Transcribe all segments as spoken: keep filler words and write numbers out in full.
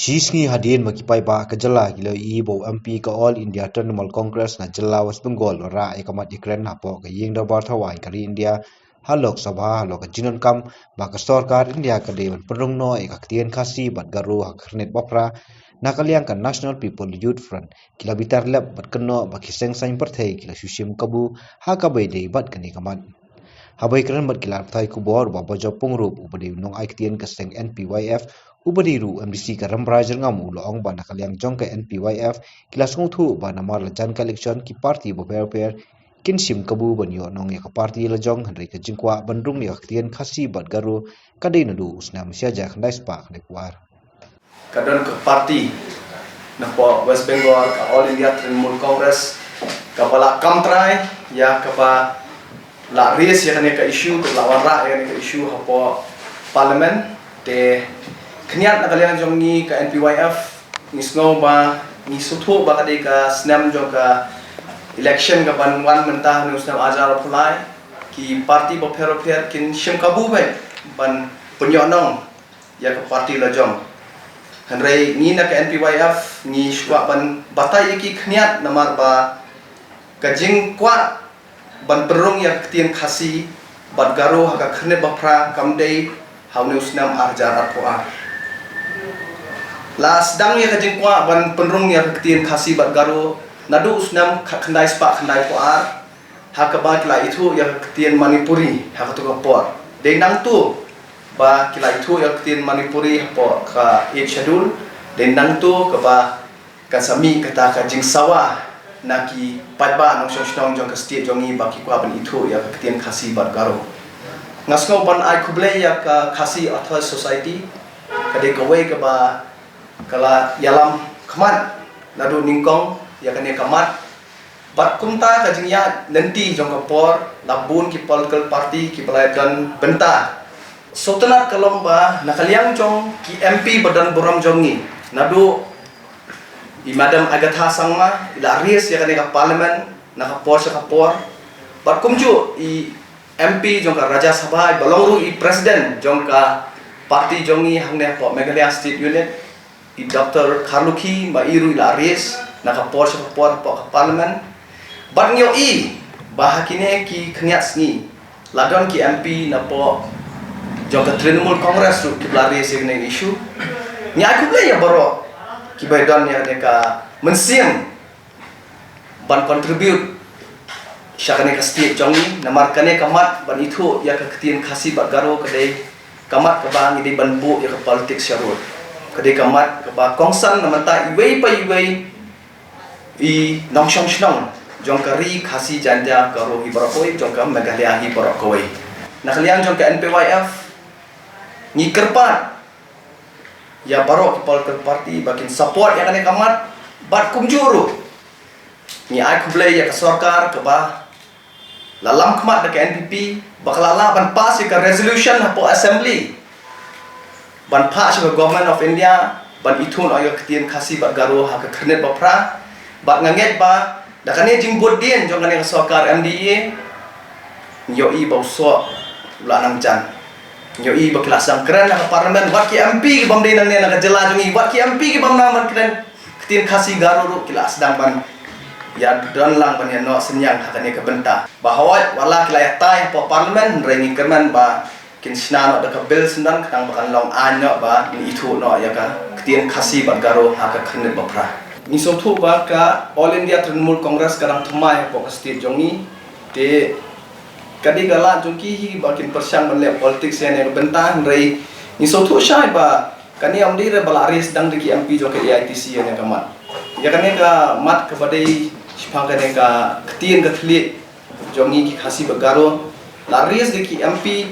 Shi sngi hadien ba ki paidbah ka jylla ki la ïohi ba u M P ka All India Trinamool Congress na jylla West Bengal u la rah ïa ka mat ïakren hapoh ka ïing dorbar thaw aiñ ka ri India ha Lok Sabha halor ka jingdonkam ba ka sorkar India ka dei ban pynrung noh ïa ka ktien Khasi bad Garo ha ka khyrnit ba phra. Na ka liang ka National People Youth Front ki la bitar lep bad kynnoh ba ki seng saiñ pyrthei ki la shu shim kabu ha kaba ïadei bad kane ka mat. Haba ïakren bad ki lad pathai khubor, u Bah Bajop Pyngrope uba dei u nongai ktien ka seng N P Y F uba dei ruh u M D C ka Rambrai Jyrngam u la ong ba na ka liang jong ka N P Y F ki la sngewthuh ba namar la jan ka election ki party bapher bapher kin shim kabu ban ïoh nong ïa ka party la jong, hynrei ka jingkwah ban rung ïa ka ktien Khasi bad Garo ka dei naduh u snem shi hajar khyndai spah khyndaiphew ar. Ka don ka party napoh West Bengal, ka All India Trinamool Congress, kaba la kam trai ïa kaba la raise ïa kane ka issue, kaba la wanrah ïa kane ka issue hapoh Parliament. Te khyndiat na ka liang jong ngi ka N P Y F, ngi sngew ba, ngi sngewthuh ba ka dei ka snem jong ka election kaban wan mynta ha une u snem ar hajar arphew lai. Ki party bapher bapher kin shim kabu beit ban pynïoh nong ïa ka party la jong. Hynrei ngi na ka N P Y F ngi shu kwah ban batai ïa ki khyndiat namar ba ka jingkwah ban pynrung ïa ka ktien Khasi bad Garo ha ka khyrnit ba phra kam dei ha une u snem ar hajar arphew ar. La sdang ïa ka jingkwah ban pynrung ïa ka ktien Khasi bad Garo naduh u snem khyndai spah khyndaiphew ar, ha kaba ki la ithuh ïa ka ktien Manipuri ha kato ka por. Dei nangto ba ki la ithuh ïa ka ktien Manipuri hapoh ka Eighth Schedule, dei nangto kaba kan sa mih kata ka jingsawa na ki paidbah nongshong shnong jong ka state jong ngi ba ki kwah ban ithuh ïa ka ktien Khasi bad Garo. Nga sngew ban ai khublei ïa ka Khasi Authors Society, ka dei kawei kaba ka la ïalam khmat naduh nyngkong ïa kane ka mat. Bad kumta ka jingïaid lynti jong ka por, la bun ki political party kiba la don bynta. Sngewtynnat ka long ba na ka liang jong ki M P ba don burom jong ngi, naduh i Madam Agatha Sangma i la raise ïa kane ka Parliament na ka por sha ka por. Bad kumjuh i M P jong ka Rajya Sabha iba long ruh i president jong ka party jong ngi hangne hapoh Meghalaya State Unit, i Doctor Kharlukhi, ba i ruh i la raise na ka por sha ka por hapoh ka Parliament. Bad ngi ïohi ba ha kine ki khyndiat sngi la don ki M P napoh jong ka Trinamool Congress ruh kiba la raise ïa kane ka issue. Ngi ai khublei ïa baroh kiba don ïa kane ka mynsiem ban contribute sha kane ka state jong ngi, namar kane ka mat ban ithuh ïa ka ktien Khasi bad Garo ka dei ka mat kaba ngi dei ban buh ïa ka politics sha rud. Ka dei ka mat kaba kongsan na mynta iwei pa iwei i nongshong shnong jong ka ri Khasi Jaintia Garo hi baroh kawei, jong ka Meghalaya hi baroh kawei. Na ka liang jong ka N P Y F ngi kyrpad ïa baroh ki political party ba kin support ïa kane ka mat, bad kumjuh ruh ngi ai khublei ïa ka sorkar kaba la lam khmat da ka N P P ba ka la lah ban pass ïa ka resolution hapoh Assembly ban phah sha ka Government of India ban ithuh noh ïa ka ktien Khasi bad Garo ha ka khyrnit ba phra. Bad nga ngeit ba da kane jingbud dien jong kane ka sorkar M D A, ngi ïohi ba u soh u la nang jan. Ngi ïohi ba ki la sdang kren ha ka Parliament, wat ki M P ki bym dei nangne na ka jylla jong ngi, wat ki M P ki bym nang ban kren ktien Khasi Garo ruh ki la sdang ban ïa don lang ban ïa noh synñiang ha kane ka bynta. Ba hooid wat la ki la ïatai hapoh Parliament, hynrei ngi kyrmen ba kin shna noh da ka bill syndon khnang ba kan long aiñ noh ba ngin ithuh noh ïa ka ktien Khasi bad Garo ha ka khyrnit ba phra. Ngi sngewthuh ba ka All India Trinamool Congress ka dang thymmai hapoh ka state jong ngi. Te ka dei ka lad jong ki hi ba kin pyrshang ban leh politics ïa kane ka bynta, hynrei ngi sngewthuh shai ba kane ym dei re ba la raise dang da ki M P jong ka A I T C ïa kane ka mat. Ïa kane ka mat kaba dei shaphang kane ka ktien ka thylliej jong ngi ki Khasi bad Garo la raise da ki M P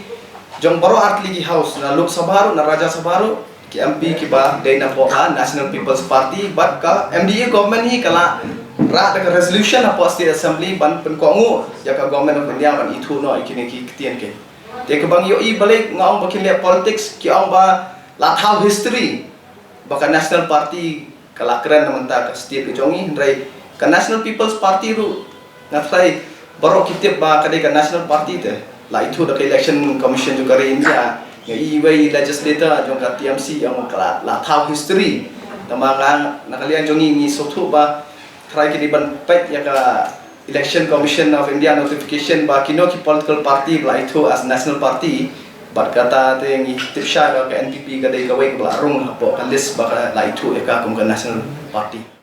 jong baroh artylli ki house, na Lok Sabha ruh, na Rajya Sabha ruh, ki M P kiba dei napoh ka National People's Party, bad ka M D A government hi ka la rah da ka resolution hapoh State Assembly ban pynkohnguh ïa ka Government of India ban ithuh noh ïa kine ki ktien ki. Te kaba ngi ïohi balei nga ong ba kin leh politics, ki ong ba la thaw history ba ka National Party ka la kren na mynta ka state ka jong ngi, hynrei ka National People's Party ruh nga tharai baroh ki tip ba ka dei ka National Party te la ithuh da ka Election Commission jong ka ri India. Nga i iwei i legislator jong ka T M C ïa nga ka la, la thaw history Tangba nga, na ka liang jong ngi, ngi sngewthuh ba trai ki dei ban peit ïa ka Election Commission of India notification ba kino ki political party ba la ithuh as national party. Bad kata te ngi tip shai ba ka N P P ka dei kawei kaba la rung hapoh ka list ba ka la ithuh ïa ka kum ka national party.